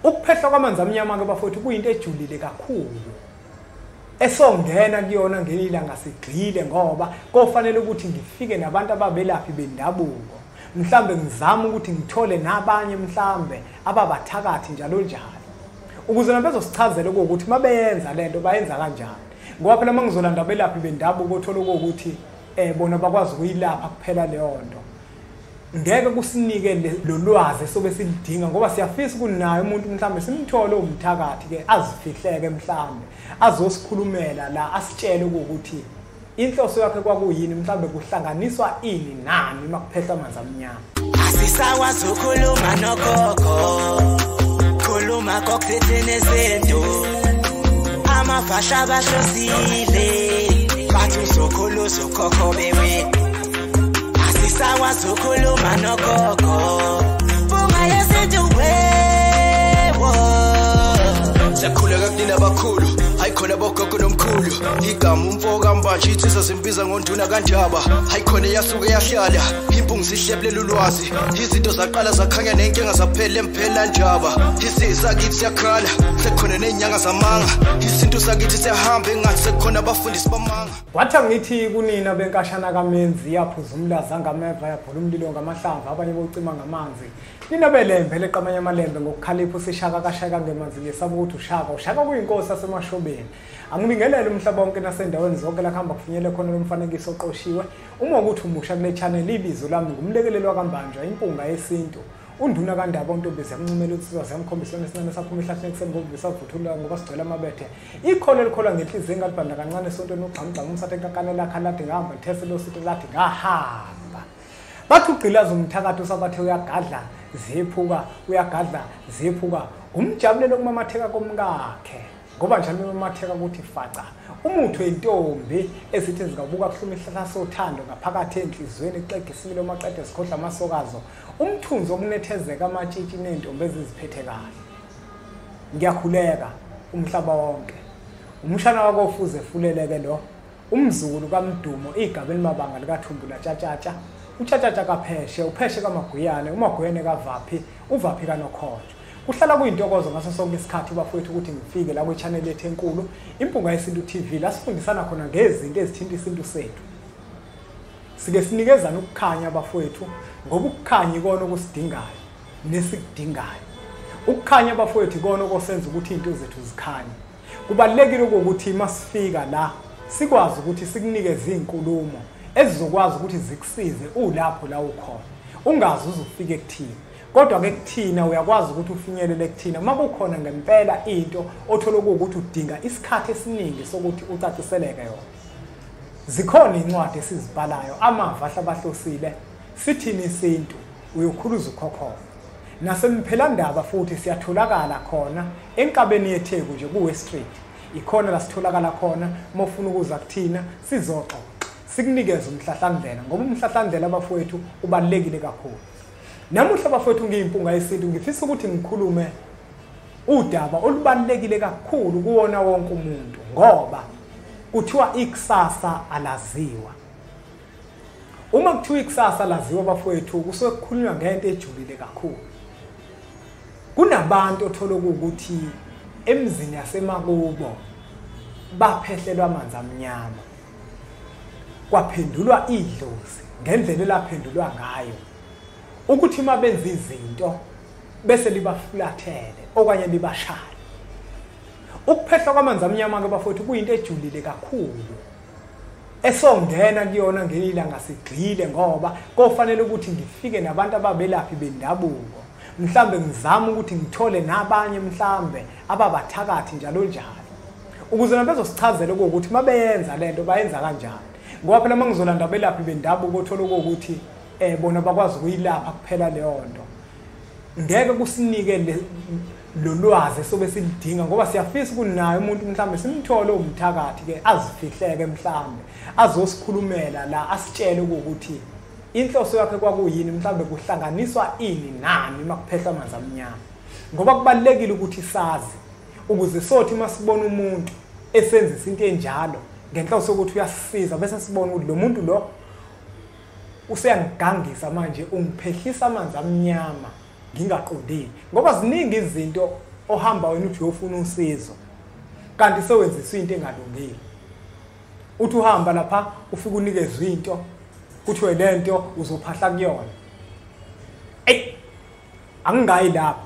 Ukuphehlwa kwamanzi amnyama ke bafowethu kuyinto ejulile kakhulu esongena kuyona ngelilanga sigxile, ngoba kofanele ukuthi ngifike nabantu ababelaphi bendabuko, mhlambe ngizama ukuthi ngithole nabanye mhlambe ababathakathi njalo njalo, ukuze nabezosichazela ukuthi mabeyenza lento bayenza kanjani. Ngoba phela mangizolanda abelaphi bendabuko othola ukuthi bona bakwazi ukuyilapha kuphela leyo nto, ngeke kusinike lo lwazi sobe silidinga, ngoba siyafisa ukunayo umuntu mhlambe simthole umthakathi ke azifihleke mhlambe azosikhulumela la asitshele ukuthi inhloso yakhe kwakuyini, mhlambe kuhlanganiswa ini nani makuphehla amanzi amnyama. Asisakwazi ukukhuluma nogogo, khuluma kokuthethene izinto, amafasha bahlosile bathi uzokhuluza ukhokho bewe. Asisakwazi ukukhuluma nogogo, bunga yesintu wewo. Siyakhuleka kunina abakhulu, hayi khona bogogo nomkhulu. Igama umfo kaMbanje insizwa zimbiza ngonduna kaNdaba. Hayi khona yasuke yahlala impungu zihlebulela ulwazi. Izinto zaqala zakhanya nenkinga zaphela emphela ndaba. Isisakithi siyakhala sekukhona nezinyanga zamanga. Isintu sakithi siyahamba engathi sekukhona abafundisi bamanga. Wathi angithi kunina benkashana kaMenzi, yaphuza umlaza ngameva, yaphula umlilo ngamahlamvu, abanye bocima ngamanzi. Nina belembe leqamanye amalembe ngokukhalipha usishaka kashaka ngemanzi, ngesaba ukuthi ushaka ushaka kuyinkosi yasemashobeni. Angibingelele umhlaba wonke nasendaweni zonke la kuhamba kufinyele khona lo mfanekiso oqoshiwe. Uma ukuthi umusha kule channel, ibizo lami ngumlekelelo kaMbanjwa, impunga yesintu, unduna kaNdaba, ontombi ziyamncumela unsizwa ziyamkhombisa esincane saphuma ehlathini ekuseni ngoba savuthula ngoba sigcwele amabethe. Ikhona elikholwa ngenhliziyo engalibanda kancane esontweni ugxamugxamu umsathe enkakane lakha lathi ngahamba lithese lo sitho lathi ngahamba. Bathi ugqilaza umthakathi usabathe uyagadla ziyephuka, uyagadla ziyephuka, umjabulelo kumamatheka komkakhe, ngoba njalo umamatheka ukuthi faca umuthi wentombi ezithi zikabuka kuhluma isihlahla sothando ngaphakathi enhliziyweni ixegisile maqede sikhohlwa amasokazo, umthunzi okunethezeka amatshitshi nentombi eziziphethe kahle. Ngiyakhuleka umhlaba wonke, umshana wakofuze fuleleke lo, umzukulu kaMdumo, igaba elimabanga likaThumbula Tshatshatsha, uTshatshatsha kaPheshe, uPheshe kaMaguyane, uMaguyane kaVaphi, uVaphi kaNokhonjo. Kuhlala kuyintokozo ngaso sonke isikhathi bafowethu ukuthi ngifike la kwi-channel yethu enkulu Impunga Yesintu TV, la sifundisana khona ngezinto ezithinta isintu sethu. Sike sinikezana ukukhanya bafowethu, ngoba ukukhanya ikona okusidingayo nesikudingayo. Ukukhanya bafowethu ikona okusenza ukuthi izinto zethu zikhanye. Kubalulekile ukuthi masifika la sikwazi ukuthi sikunikeze izinkulumo ezizokwazi ukuthi zikusize ulapho la ukhona, ungazi uzufike kuthina. Kodwa ke kuthina uyakwazi ukuthi ufinyelele kuthina makukhona ngempela into othola ukuthi udinga isikhathi esiningi sokuthi ucaciseleke yona. Zikhona incwadi esizibhalayo, amava ahlabahlosile, sithini isintu, uyokhuluza ukhokho. Nasemphelandaba futhi siyatholakala khona enkabeni yeTheku nje ku West Street, ikhona la sitholakala khona. Uma ufuna ukuza kuthina sizoxoxa sikunikeze umhlahlandlela, ngoba umhlahlandlela bafowethu ubalulekile kakhulu. Namuhla bafowethu ngiyimpunga yesintu ngifisa ukuthi ngikhulume udaba olubalulekile kakhulu kuwona wonke umuntu, ngoba kuthiwa ikusasa alaziwa. Uma kuthiwa ikusasa laziwa bafowethu kusuke kukhulunywa ngento ejulile kakhulu. Kunabantu othola ukuthi emzini yasemakubo baphehlelwa amanzi amnyama, kwaphendulwa idlozi ngendlela elaphendulwa ngayo, ukuthi mabenza izinto bese libafulathele okanye libashaya. Ukuphehlwa kwamanzi amnyama ke bafowethu kuyinto ejulile kakhulu esongena kuyona ngelilanga sigxile, ngoba kofanele ukuthi ngifike nabantu ababelaphi bendabuko, mhlambe ngizama ukuthi ngithole nabanye mhlambe ababathakathi njalo njalo, ukuze nabezosichazela ukuthi mabeyenza lento bayenza kanjani. Ngoba phela mangizolanda abelaphi bendabuko othola ukuthi bona bakwazi ukuyilapha kuphela leyo nto, ngeke kusinike lo lwazi sobe silidinga, ngoba siyafisa ukunayo umuntu mhlambe simthole umthakathi ke azifihleke mhlambe azosikhulumela la asitshele ukuthi inhloso yakhe kwakuyini, mhlambe kuhlanganiswa ini nani makuphehla amanzi amnyama. Ngoba kubalulekile ukuthi sazi, ukuze sothi masibona umuntu esenzisa into enjalo ngenhloso yokuthi uyasisiza, bese sibona ukuthi lo muntu lo useyangigangisa manje, ungiphehlisa amanzi amnyama ngingaqondile. Ngoba ziningi izinto ohamba wena uthi uyofuna usizo kanti sewenziswa into engalungile. Uthi uhamba lapha ufike unikezwe into kuthiwe lento uzophahla kuyona. Ey, angingayi lapho.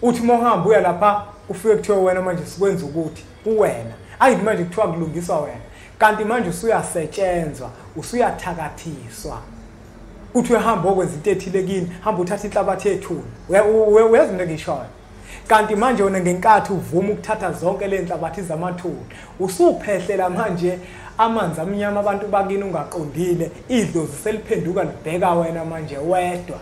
Uthi uma uhamba uya lapha ufike kuthiwe wena manje sikwenza ukuthi kuwena. Ayithi manje kuthiwa kulungiswa wena kanti manje usuyasetshenzwa, usuyathakathiswa. Uthi uyahamba okwenza into ethile kini, hamba uthatha inhlabathi ethuna. Uyazi into engishoyo. Kanti manje wena ngenkathi uvuma ukuthatha zonke le nhlabathi zamathuna, usuphehlela manje amanzi amnyama abantu bakini ungaqondile, idlozi seliphenduka libheka wena manje wedwa.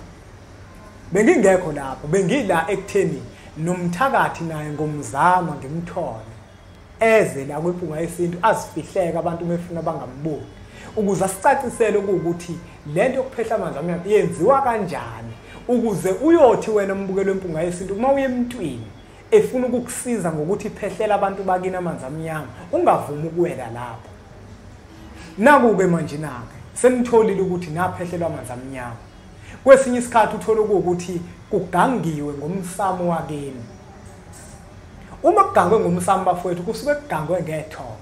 Bengingekho lapho, bengila ekutheni nomthakathi naye ngomzama ngimthole eze la kwiMpunga Yesintu azifihleke abantu mefuna bangamboni, ukuze asicacisele ukuthi lento yokuphehla amanzi amnyama yenziwa kanjani, ukuze uyothi wena umbukelo weMpunga Yesintu uma uye emntwini efuna ukukusiza ngokuthi iphehlela abantu bakini amanzi amnyama ungavumi ukuwela lapho. Naku-ke manje nake senitholile ukuthi naphehlelwa amanzi amnyama. Kwesinye isikhathi uthola ukuthi kugangiwe ngomsamo wakini. Uma kugangwe ngomsamo bafowethu kusuke kugangwe ngethongo.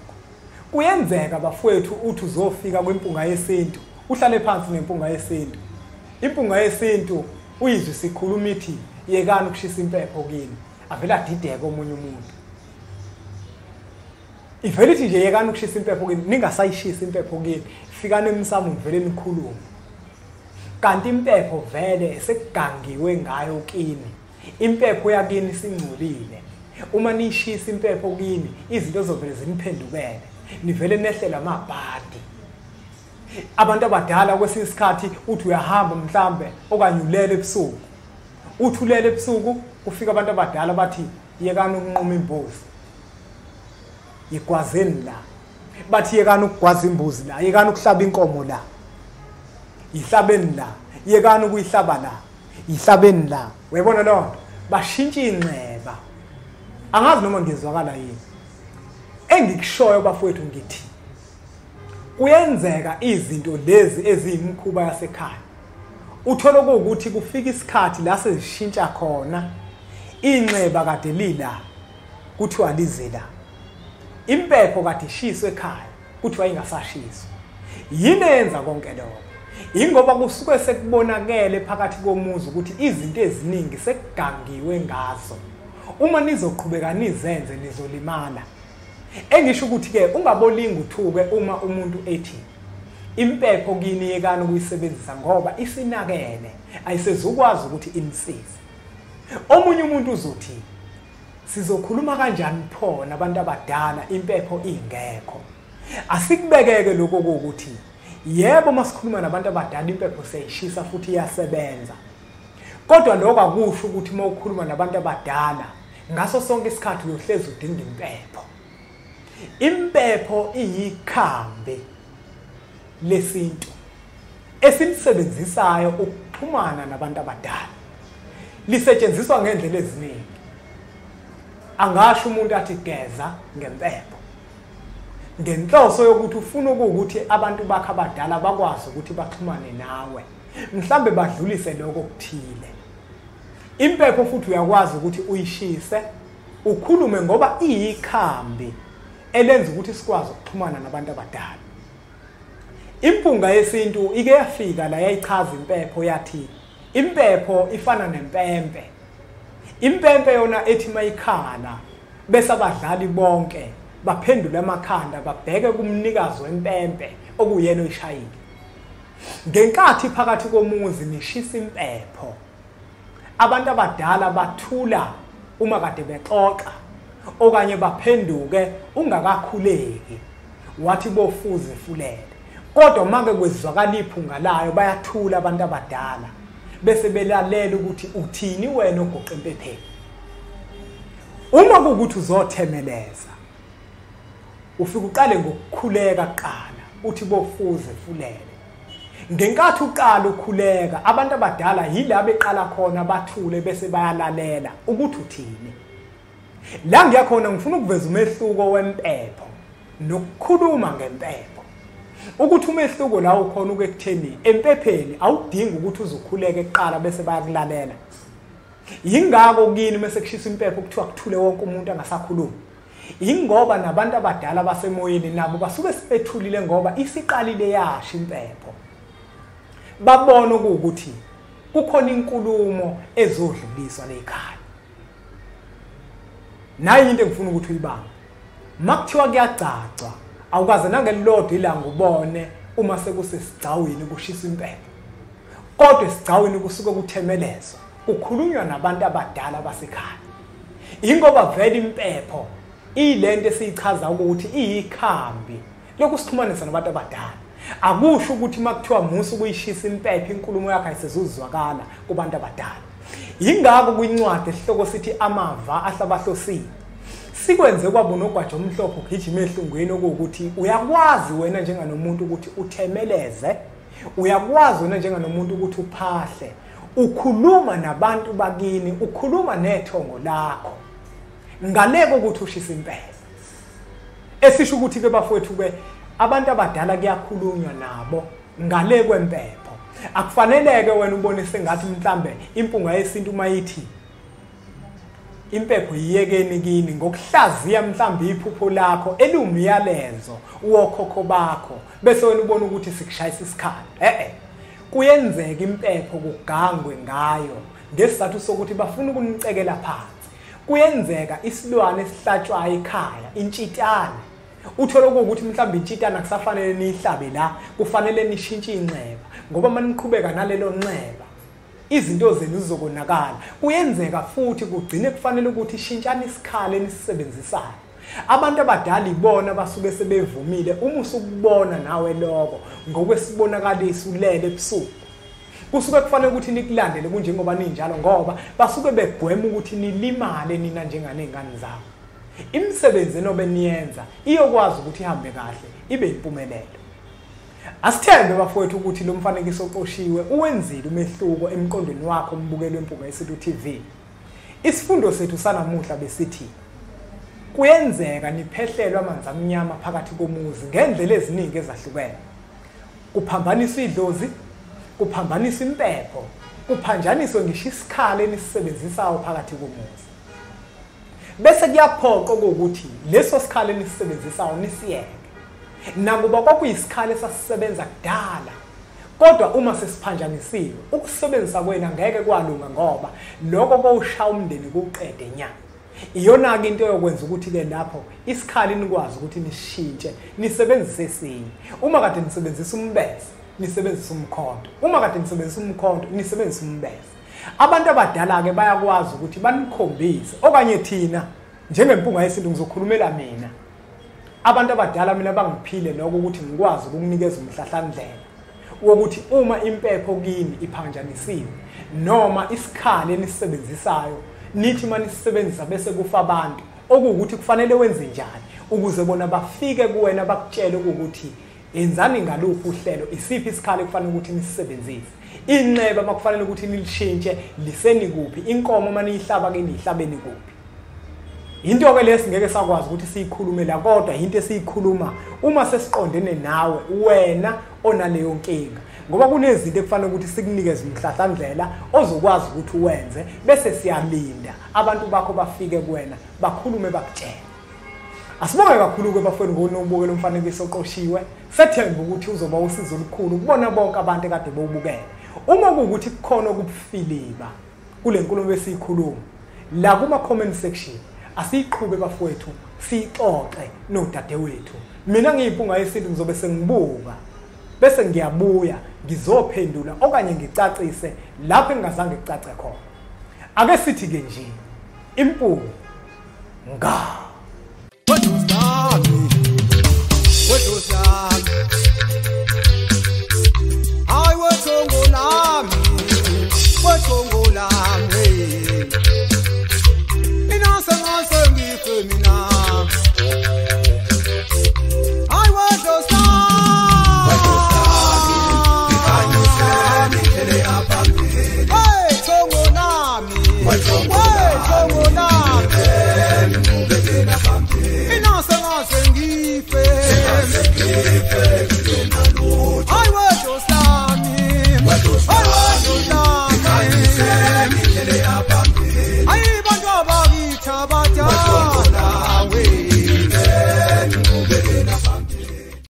Kuyenzeka bafowethu uthi uzofika kwiMpunga Yesintu uhlale phansi neMpunga Yesintu. IMpunga Yesintu uyizwe sikhuluma ithi yekani ukushisa impepho kini, avela adideke omunye umuntu. Ivele ithi nje yekani ukushisa impepho kini, ningasayishisa impepho kini, fikani emsamo nivele nikhulume. Kanti impepho vele sekugangiwe ngayo kini, impepho yakini singcolile. Uma nishisa impepho kini izinto zovele ziniphendukele, nivele nehlela amabhadi. Abantu abadala kwesinye isikhathi uthi uyahamba mhlambe okanye ulele ebusuku, uthi ulele ebusuku kufika abantu abadala bathi yekani ukunquma imbuzi, igwazeni la. Bathi yekani ukugwaza imbuzi la, yekani ukuhlaba inkomo la, ihlabeni la, yekani ukuyihlaba la, ihlabeni la. Uyabona loo nto, bashintsha inxeba. Angazi noma ngizwakala yini. Engikushoyo bafowethu ngithi kuyenzeka izinto lezi eziyimikhuba yasekhaya, uthola ukuthi kufika isikhathi la sezishintsha khona. Inxeba kade lila kuthiwa lizela, impepho kade ishiswe ekhaya kuthiwa ingasashiswa. Yini eyenza konke lokho? Ingoba kusuke sekubonakele phakathi komuzi ukuthi izinto eziningi sekugangiwe ngazo. Uma nizoqhubeka nizenze nizolimala. Engisho ukuthi-ke ungabolinga uthuke uma umuntu ethi impepho kini yekani ukuyisebenzisa ngoba isinakele, ayisezukwazi ukuthi imsize. Omunye umuntu uzothi sizokhuluma kanjani pho nabantu abadala impepho ingekho? Asikubekeke lokho ukuthi yebo masikhuluma nabantu abadala impepho siyayishisa futhi iyasebenza, kodwa lokho akusho ukuthi uma ukhuluma nabantu abadala ngaso sonke isikhathi uyohlezi udinga impepho. Impepho iyikhambi lesintu esilisebenzisayo ukuxhumana nabantu abadala. Lisetshenziswa ngendlela eziningi. Angasho umuntu athi geza ngempepho ngenhloso yokuthi ufuna ukuthi abantu bakhe abadala bakwazi ukuthi baxhumane nawe, mhlambe badlulise lokho okuthile. Impepho futhi uyakwazi ukuthi uyishise ukhulume ngoba iyikhambi elenza ukuthi sikwazi ukuxhumana nabantu abadala. Impunga Yesintu ike yafika la yayichaza impepho, yathi impepho ifana nempempe. Impempe yona ethi mayikhala bese abadlali bonke baphendule amakhanda babheke kumnikazi wempempe okuyena oyishayile. Ngenkathi phakathi komuzi nishisa impepho, abantu abadala bathula uma kade bexoxa okanye baphenduke ungakakhuleki, wathi bofuze fulele. Kodwa make kwezwakala iphunga layo bayathula abantu abadala bese belalela ukuthi uthini wena ogoqa empepheni. Uma kuwukuthi uzothemeleza ufike uqale ngokukhuleka kuqala, uthi bofuze fulele. Ngenkathi uqala ukhuleka abantu abadala yila beqala khona bathule bese bayalalela ukuthi uthini. La ngiyakhona ngifuna ukuveza umehluko wempepho nokukhuluma ngempepho. Ukuthi umehluko la ukhona ekutheni empepheni awudingi ukuthi uzukhuleke kuqala bese bayakulalela. Yingakho kini mase kushisa impepho kuthiwa kuthule wonke umuntu angasakhulumi. Ingoba nabantu abadala basemoyeni nabo basuke sebethulile ngoba isiqalile yasha impepho. Babona ukuthi kukhona inkulumo ezodluliswa lekhaya. Nayi into engifuna ukuthi uyibambe. Makuthiwa kuyagcagcwa, awukaze nangelilodwa ilanga ubone uma sekusesigcawini kushisa impepho. Kodwa esigcawini kusuke kuthemelezwa, kukhulunywa nabantu abadala basekhaya. Ingoba vele impepho ilento esiyichaza ukuthi iyikhambi lokusixhumanisa nabantu abadala. Akusho ukuthi makuthiwa musu kuyishisa impepho inkulumo yakhe ayisezuzwakala kubantu abadala. Yingakho kwincwadi esihloko sithi amava ahlabahlosile sikwenze kwabona ogwaja omhlophe ugijima ehlungwini, okuwukuthi uyakwazi wena njenganomuntu ukuthi uthemeleze, uyakwazi wena njenganomuntu ukuthi uphahle, ukhuluma nabantu bakini, ukhuluma nethongo lakho ngaleko ukuthi ushisa impepho. Esisho ukuthi ke bafowethu ke abantu abadala kuyakhulunywa nabo ngale kwempepho. Akufaneleke wena ubone sengathi mhlambe impunga yesintu mayithi impepho yiyekeni kini ngokuhlaziya mhlambe iphupho lakho eliwumyalezo wokhokho bakho bese wena ubona ukuthi sikushayisa isikhala. Kuyenzeka impepho kugangwe ngayo ngesizathu sokuthi bafuna ukunicekela phansi. Kuyenzeka isilwane esihlatshwayo ekhaya, intshitane, uthole ukuthi mhlawumbe intshitana kusafanele niyihlabe la, kufanele nishintshe inxeba ngoba maniqhubeka nalelo nxeba izinto zenu zizokonakala. Kuyenzeka futhi kugcine kufanele ukuthi ishintshane isikhala enisisebenzisayo. Abantu abadala ibona basuke sebevumile uma usukubona nawe lokho ngokwesibonakaliso ulele ebusuku. Kusuke kufanele ukuthi nikulandele kunjengoba ninjalo ngoba basuke begwema ukuthi nilimale nina njenganezingane zabo. Imisebenzi enobe niyenza iyokwazi ukuthi ihambe kahle ibe impumelelo. Asithembe bafowethu ukuthi lo mfanekiso oqoshiwe uwenzile umehluko emqondweni wakho umbukeli weMpunga Yesintu TV. Isifundo sethu sanamuhla besithi kuyenzeka niphehlelwe amanzi amnyama phakathi komuzi ngendlela eziningi ezahlukene. Kuphambaniswa idlozi, kuphambaniswa impepho, kuphanjaniswe ngisho isikhala enisisebenzisayo phakathi komuzi. Bese kuyaphoqa ukuthi leso sikhala enisisebenzisayo nisiyeke. Nakuba kwakuyisikhala esasisebenza kudala, kodwa uma sesiphanjanisiwe ukusebenzisa kwena ngeke kwalunga ngoba lokho kowushaya umndeni kuqede nya. Iyona ke into yokwenza ukuthi ke lapho isikhala nikwazi ukuthi nishintshe nisebenzise esinye. Uma kade nisebenzisa umbese, nisebenzisa umkhonto. Uma kade nisebenzisa umkhonto, nisebenzisa umbese. Abantu abadala ke bayakwazi ukuthi banikhombise okanye thina njengempunga yesintu ngizokhulumela mina. Abantu abadala mina bangiphile lokho ukuthi ngikwazi ukukunikeza umhlahlandlela wokuthi uma impepho kini iphanjanisiwe noma isikhala enisisebenzisayo nithi manisebenzisa bese kufa abantu, okuwukuthi kufanele wenze njani ukuze bona bafike kuwena bakutshele ukuthi enzani ngaluphi uhlelo, isiphi isikhala ekufanele ukuthi nisisebenzise, inxeba makufanele ukuthi nilishintshe liseni kuphi, inkomo maniyihlaba ke niyihlabeni kuphi. Into ke lesingeke sakwazi ukuthi siyikhulume la, kodwa into esiyikhuluma uma sesiqondene nawe wena onaleyo nkinga, ngoba kunezinto ekufanele ukuthi sikunikeze umhlahlandlela ozokwazi ukuthi uwenze bese siyalinda abantu bakho bafike kuwena bakhulume bakutshele. Asibonge kakhulu ke bafowethu ngonobukela umfanekiso oqoshiwe. Sethemba ukuthi uzoba usizo olukhulu kubona bonke abantu ekade bewubukela. Uma kuwukuthi kukhona okubufiliba kule nkulumo esiyikhuluma la kuma comment section, asiqhube bafowethu sixoxe nodadewethu. Mina ngiyimpunga yesintu ngizobe sengibuka bese ngiyabuya ngizophendula okanye ngicacise lapho engingazange kucace khona. Ake sithi ke nje impunga nga Mina.